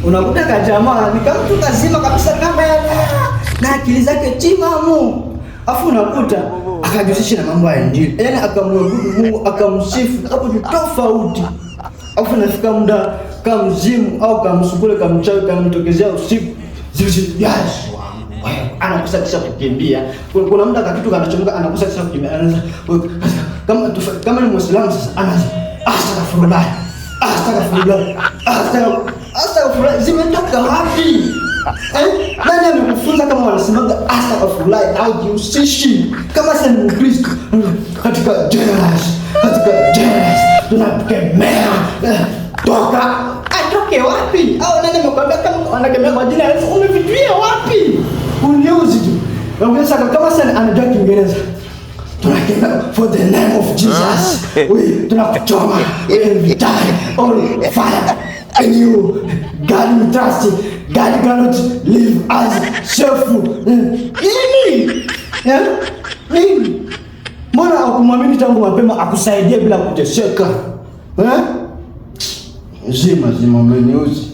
Unakuta kajamaa ni kama mtu kazima kabisa kama yana na akili zake timamu. Afu unakuta akajihusisha na mambo ya Injili. Yaani akamwabudu Mungu, akamsifu, hapo ni tofauti. Afu nafika muda kamzimu au kamsukule kamchawi kamtokezea usiku. Yes. Anakosa kisha kukimbia. Kuna muda kakitu kanachomoka anakosa kisha kukimbia. Anaanza kama ni Muislamu sasa anaanza astaghfirullah. Astaghfirullah. Astaghfirullah. Zimetoka wapi? Eh? Nani amekufunza kama wanasemaga astaghfirullah au jihusishi? Kama sasa ni Mkristo katika Jesus, katika Jesus tunakemea. Toka. Atoke wapi? Au nani amekwambia kama wanakemea kwa jina la Yesu umevijuia wapi? Uniuzi tu. Naongea kama sasa anajua Kiingereza. Tunakemea for the name of Jesus. We tunakuchoma. We die on fire. And you, God we trust. God cannot leave us safe. Nini? Eh? Nini? Mbona hakumwamini tangu mapema akusaidie bila kuteseka? Eh? Zima zima umeniuzi.